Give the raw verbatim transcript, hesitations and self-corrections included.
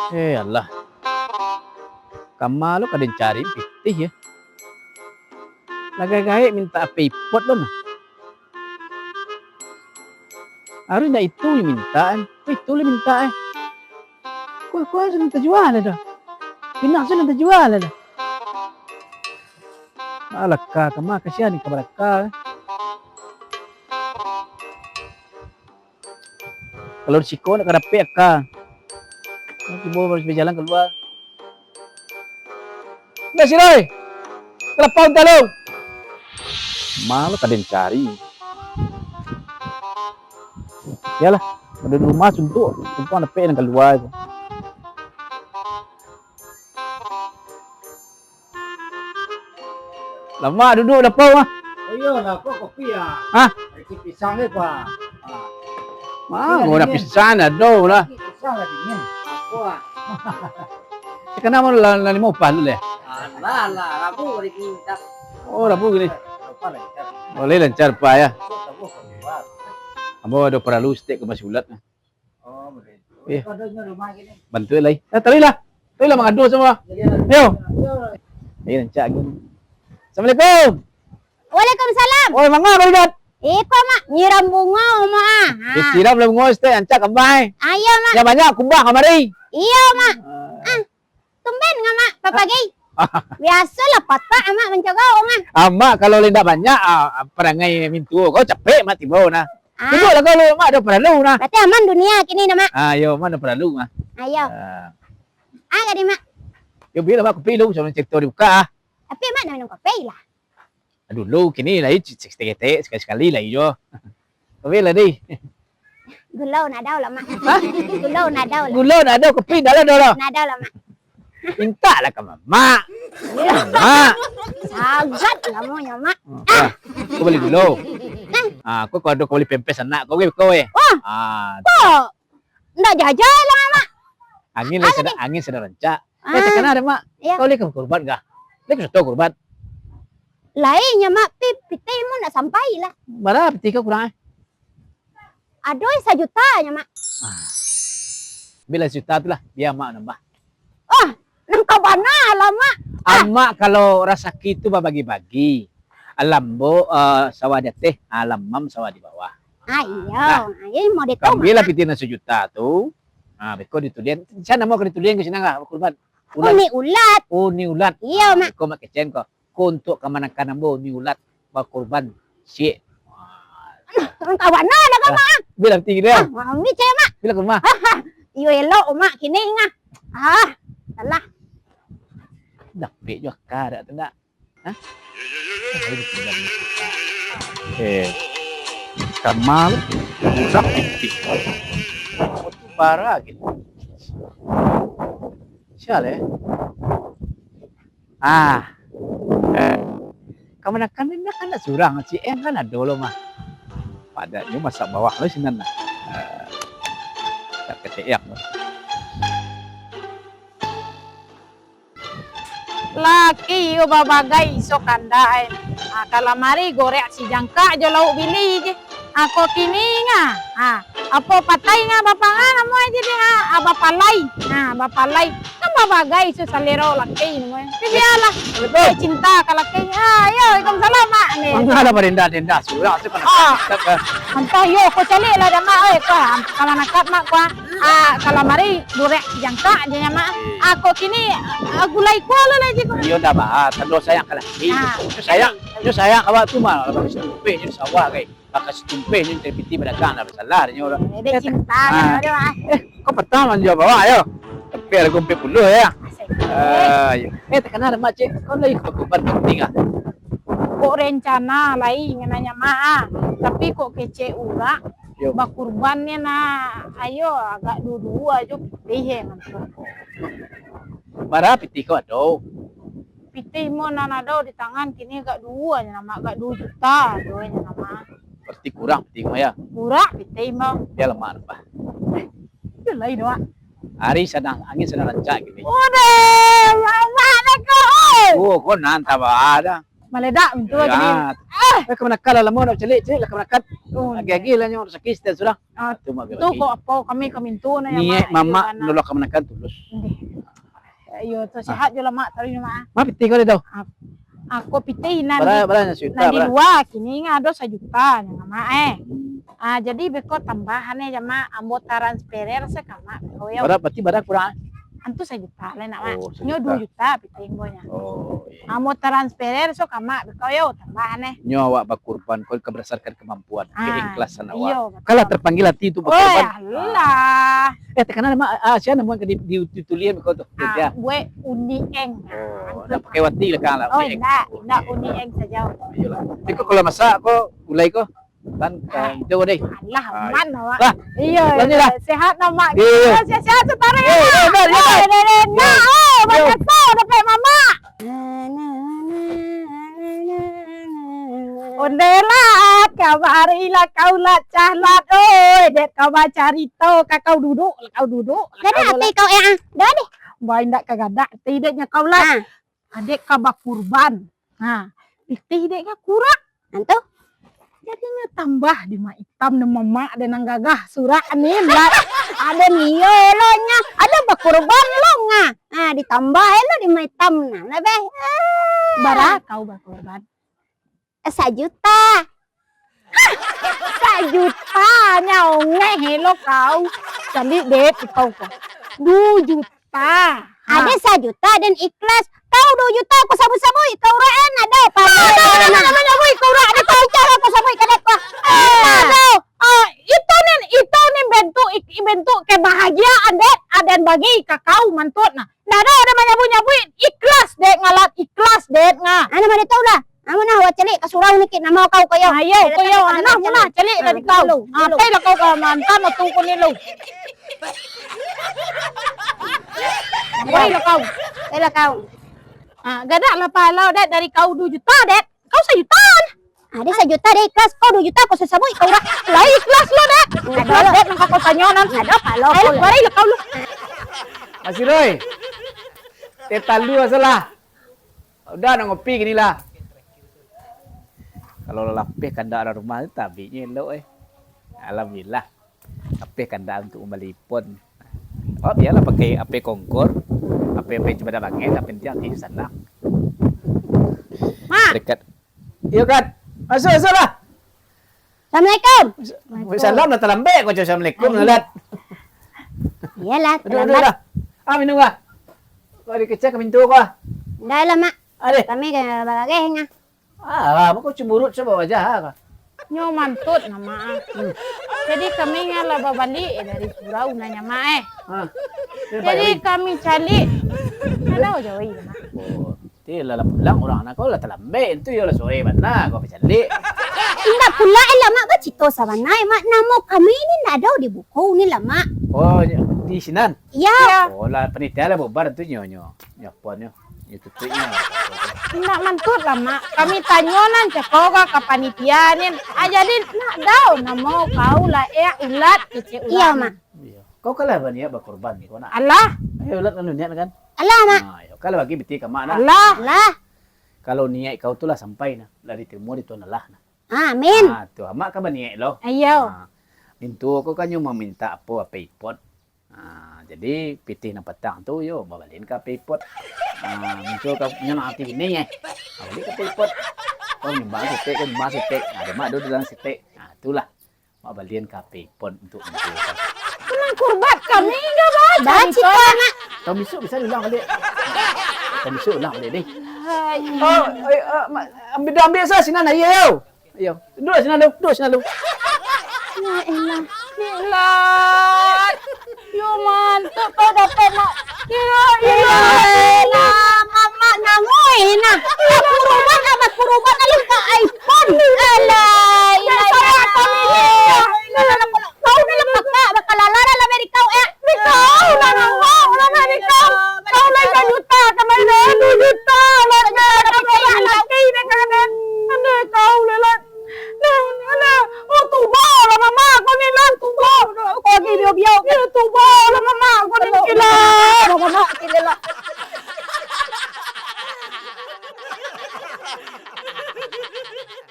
Eh, alah. Kama lo ka den cari pitih, yo. Lah gaek-gaek mintak ape ipot lo nah. Harus ndak itu lo mintak, eh. Itu lo mintak, eh. Kua-kua sudah tajua lah dah. Pinang sudah tajua lah dah. Alah, ka, kama kasian ka baraka, eh. Kalau di siko ndak ka dapek aka. Tibo baru bajalan kalua. Ndak siroi. Kalapau talo. Malah ka den cari. Iyolah, ado di rumah suntuak, suntuak dapek nan kalua tu. Lamak duduak lapau ah. Oh iyo lah, kok kopi ah? Hah? Isi pisang ni, Pak. Ah. Mah, pisang ado lah. Pisang lah dingin. Apa ah? Sekarang mau lah, lah lima upah dulu ya. Alah, lah, Rabu hari ini minta. Oh, Rabu gini. Apa lancar? Boleh lancar, Pak, ya. Besok Rabu keluar. Ambo ado paralu sitek ka Basulat. Oh, boleh. Iya. Bantu lai. Eh, taruihlah. Taruihlah mangadu sama. Yo. Ayo, rancak gini. Assalamualaikum. Waalaikumsalam. Oi, manga, Barigat? Iko, Mak. Nyiram bungo, Mak, ah. Ha. Disiram lah bungo, sitek, rancak kambang, eh. Ayo, Mak. Yang banyak kumbang kamari. Iyo, Mak. Ah. Tumben nga, Mak, papagi. Biasolah patak Amak mancogok nga. Amak kalau indak banyak, ah, parangai mintuo ko, capek Mak tibo nah. Ah. Duduaklah kau lu, Mak, ado paralu nah. Berarti aman dunia kini nah, Mak. Ah, yo, Mak, ado paralu, Mak. Ayo. Ah. Ah, jadi, Mak. Yo, bialah, Mak, kopi lu, samo carito dibuka, ah. Tapi Mak nak minum kopi lah. Dulu, kini lai, c-, c-, saketek-ketek, sakali-sakali lai jo. Kopi lah, deh. Gulo nak ado lah, Mak. Hah? Gulo nak ado lah. Gulo nak ado, kopi ndak ado lah. Nak ado lah, Mak. Mintaklah ka mamak. Mamak. Sagat lamonyo, Mak. Ah, aku bali gulo. Ah, aku kalau ado ka bali pempes anak kau, kau, eh. Wah. Ah. Kok ndak jajai lah, Mak. Angin lai sadang, angin sadang rancak. Eh, takana ado, Mak. Iyo. Kau lai ka bakurban kah? Lai ka soto kurban? Lai nyo, Mak, pi-, pitih mun ndak sampai lah. Bara pitih kau kurang, eh? Ado sajuta nyo, Mak. Ah. Ambiaklah sajuta tu lah, bia Amak nambah. Ah, nangka bana lah, Mak. Ah. Amak kalau rasaki tu babagi-bagi. Alam bo, eh, sawah di ateh, alam mam sawah di bawah. Ah, iyo. Nah, iyo, model tu, Mak. Ambiaklah pitih nan sajuta tu. Ah, beko ditulian. Sinan namo ka ditulian ka sinan lah, kurban. Ulat. Uni Ulat. Uni Ulat. Iyo, ah, Mak. Beko Mak kecekan ko. Ko untuak kamanakan ambo, Uni Ulat bakurban ciek. Nah, kawan nah, dah, Mak. Bialah tinggi dia. Ah, Mak, ambiak ciek, Mak. Bialah ka rumah. Iyo, elok, Mak, kini ngah. Ah, salah. Dapek jo aka dak tu, ndak? Hah? Eh, Kamal, budak pitih. Batu bara gitu. Sia leh. Ah. Eh. Kamanakan ni kan ndak surang, si Eng kan ado lo mah. Padatnyo masak bawah lo sinan nah. Eh. Tak ketek. Laki iyo babagai iso kandak ai. Ha, kalamari gorek sijangkak jo lauak bili je. Ha, kok kini nga? Ha, apo patai nga bapanga namo aja deh, ha, ha, bapalai. Ha, bapalai. Kan babagai iso salero laki namo. Tapi bialah. Betul. Eh, cinta ka laki. Ha, yo, waalaikumsalam, Mak. Ni. Manga lah barinda-rinda surang tu. Ah. Antah yo, ko caliak lah dah, Mak. Oi, ko, kamanakap, Mak, ko. Ah, kalamari gorek jangkak je nyo, Mak. Ah, kok kini, ah, gulai kuah lo lah je ko. Iyo ndak ba, tando sayang ka laki. Ah. Nyo sayang, nyo sayang awak tu mah, kalau baka situmpeh nyo di sawah kai. Baka situmpeh nyo cari pitih badagang lah, basalah nyo lah. Eh, dek cinta kan, aduh, ah. Eh, kau patah manjua bawah yo. Tapi ada gompek puluh ya. Asik. Ah, iyo. Eh, takana ado, Mak, cek. Kau lagi ka bakurban pitih ah? Kok rencana lai nyo nanya, Mak, ah. Tapi kok kecek urak, Yo. Bakurban ni nah, ayo agak duo-duo ajo pitih, eh, mantun. Bara pitih ko ado? Pitih mo nan ado di tangan kini agak duo ajo namo, agak duo juta ado ajo namo. Berarti kurang pitih ko, ya? Kurang pitih mo. Yo lah, Mak, bah. Eh, yo lai doh, Mak. Ari sadang, angin sadang rancak kini. Udah, lama nak kau, oi. Oh, ko nan taba ado. Maledak pintu lah kini. Ah. Eh, kamanakan lah lamo nak caliak, caliak lah kamanakan. Oh, agiah-agiah lah nyo sakik setel surang. Ah, tu mak tu lagi. Kok apo kami ka mintu na, niat mamak nolak kamanakan tulus. Ndeh. Iyo, tu sehat jo lah, Mak, taruih, Mak. Mak, pitih kau dah tu? Ah, aku pitih nan bara, di, bara nan sajuta, nan di bara? Lua kini ado sajuta, nyo, Mak, eh. Hmm. Ah, jadi beko tambah ane ja, Mak, ambo transferer se ka Mak, beko yo. Bara, berarti bara kurang? Antu sajuta lah nak, Mak. Oh, sajuta. Nyo duo juta pitih ambo nyo. Oh, iyo. Ambo transferer se ka Mak, beko yo, tambah ane. Nyo awak bakurban, kau ka berdasarkan kemampuan, ah, keikhlasan awak. Iyo, betul. Kalau terpanggil hati tu bakurban. Oh, alah. Eh, takana, Mak, ah, sia namuan ka di, di, di tulian beko tu? Ah, buek Uni Eng. Oh, ndak pakai wati lah kan lah. Oh, Uni Eng. Ndak, ndak, Uni Eng sajo. Iyolah. Tapi kok kalau masak, kok gulai kok? Kan, ah, eh, itu deh. Alah, ah, aman awak. Lah. Iyo, lanjut lah. Sehat, Mak. Iyo, iyo. Sehat-sehat, Saudara. Iyo, iyo, iyo, iyo. Iyo, iyo, iyo. Nah, oh, iyo. Banyak tu dapat mamak. Ondelat, kamarilah kau lah, Cahlat, oi, dek kau bacarito, ka kau duduk, kau duduk. Dah, dah, kau ati lah. Kau, eh, ah. Dah deh. Bai ndak ka gadak, ati deknyo kau lah. Ha. Adek ka bakurban. Ha, pitih dek ka kurak. Antu? Jadinyo tambah di mak itam nan mamak dek nan gagah surak ni lah. Ado nio lo nya, ado bakurban lo nga. Ha, ditambah lo di mak itam nah, lebih. Ah. Bara kau bakurban? Sajuta. Sajuta nyo ongeh lo kau. Caliak dek kau ko. Duo juta. Ha. Ado sajuta den ikhlas. Kau duo juta kau sabuik-sabuik, kau urek en ado palo. Ado, ado, ado, ado, ado, kau urek, ado kau caro kau sabuik ka dek ko. Ah. Ado. Ah, itu nin, itu nin bentuk ik-, bentuk kebahagiaan dek, aden bagi ka kau mantun nah. Ndak ado, ado manyabuik-nyabuik, ikhlas dek ngalat, ikhlas dek nga. Anu mah tau lah. Amun nah, awak caliak ka surau ni kit, namo kau koyo. Ayo, koyo, nah, munah, caliak dari kau. Apo lah kau ka mantan atu ko ni lo. Apo lah kau. Apo lah kau. Ah, gadak lah palo dek dari kau duo juta dek. Kau sajuta. Ah, dek sajuta dek ikhlas, kau duo juta kau sasabuik kau urek. Lah ikhlas lo dek. Ikhlas dek nan kau tanyo nan. Ado palo. Ayo, mari lah kau lo. Masih Roy. Teh talu salah. Udah nak ngopi kini lah. Kalau lapeh kandak dalam rumah tu, tabiknyo elok, eh. Alhamdulillah. Lapeh kandak untuk mambali iPhone. Oh, bialah pakai H P kongkor. H P, H P cuma dah bangen, tapi nanti hati sanang. Mak. Dekat. Iyo, Kat. Masuk, masuk lah. Assalamualaikum. Waalaikumsalam, dah talambek kau cakap assalamualaikum, Aduh. Lat. Iyolah, Duduk, duduk terlambat. Lah. Ah, minum lah. Kau ada kecek ke pintu kau ah? Ndak lah, Mak. Ada? Kami ka bagageh nga. Ah, lah, kau cemburuik coba wajah ah. Nyo mantun nah, Mak. Hmm. Jadi kami nga lah babaliak dari surau nah, Mak, eh. Ah. Jadi kami caliak. Ado jauah, Mak. Oh. Ti lah, lah pulang urang nah, kau lah talambek tu, yo lah sore bana kau bacaliak. Indak pulak, eh, lah, Mak, bacito sabana, eh, Mak, namo kami ni ndak ado di buku ni lah, Mak. Oh, di sinan? Iyo. Oh, lah panitia lah bubar tu nyo, nyo. Nyo apo nyo? Nyo tutuiknyo. Indak mantun lah, Mak. Kami tanyo nan cako ka, ka panitia ni. Ah, jadi ndak ado namo kau lah, eh, ulat, kecek ulat. Iyo, Mak. Iyo. Kau kalah baniat bakurban ko nak? Alah. Ayo, ulat kan niat kan? Alah, Mak. Ah, iyo. Kalau bagi beti ka Mak nak. Alah. Alah. Kalau niat kau tu lah sampai nah, lah diterimo di Tuhan Allah nah. Amin. Ah, tu Mak kan baniat lo. Ayo. Ah, mintu ko kan nyo maminta apo, H P iPhone. Ah, jadi pitih nan patang tu yo babalian ka H P iPhone. Ah, mintu ka nyo nak ati ini eh. Ah, bali ka H P iPhone. Kau nyumbang sitik, kau nyumbang sitik. Nah, ada Mak dulu dalam sitik. Nah, itulah. Mak balian ka H P iPhone untuk mintu. Memang kurban kami enggak baca. Baca cerita, Mak. Tahu besok bisa diulang balik. Tahu besok ulang balik deh. Hai. Oh, eh, eh, ambil, ambil sah sinan ayo. Ayo, duduk sinan lu, duduk sinan lu. Ya elah. Milat. Yo mantap kau dapat nak. Ya elah.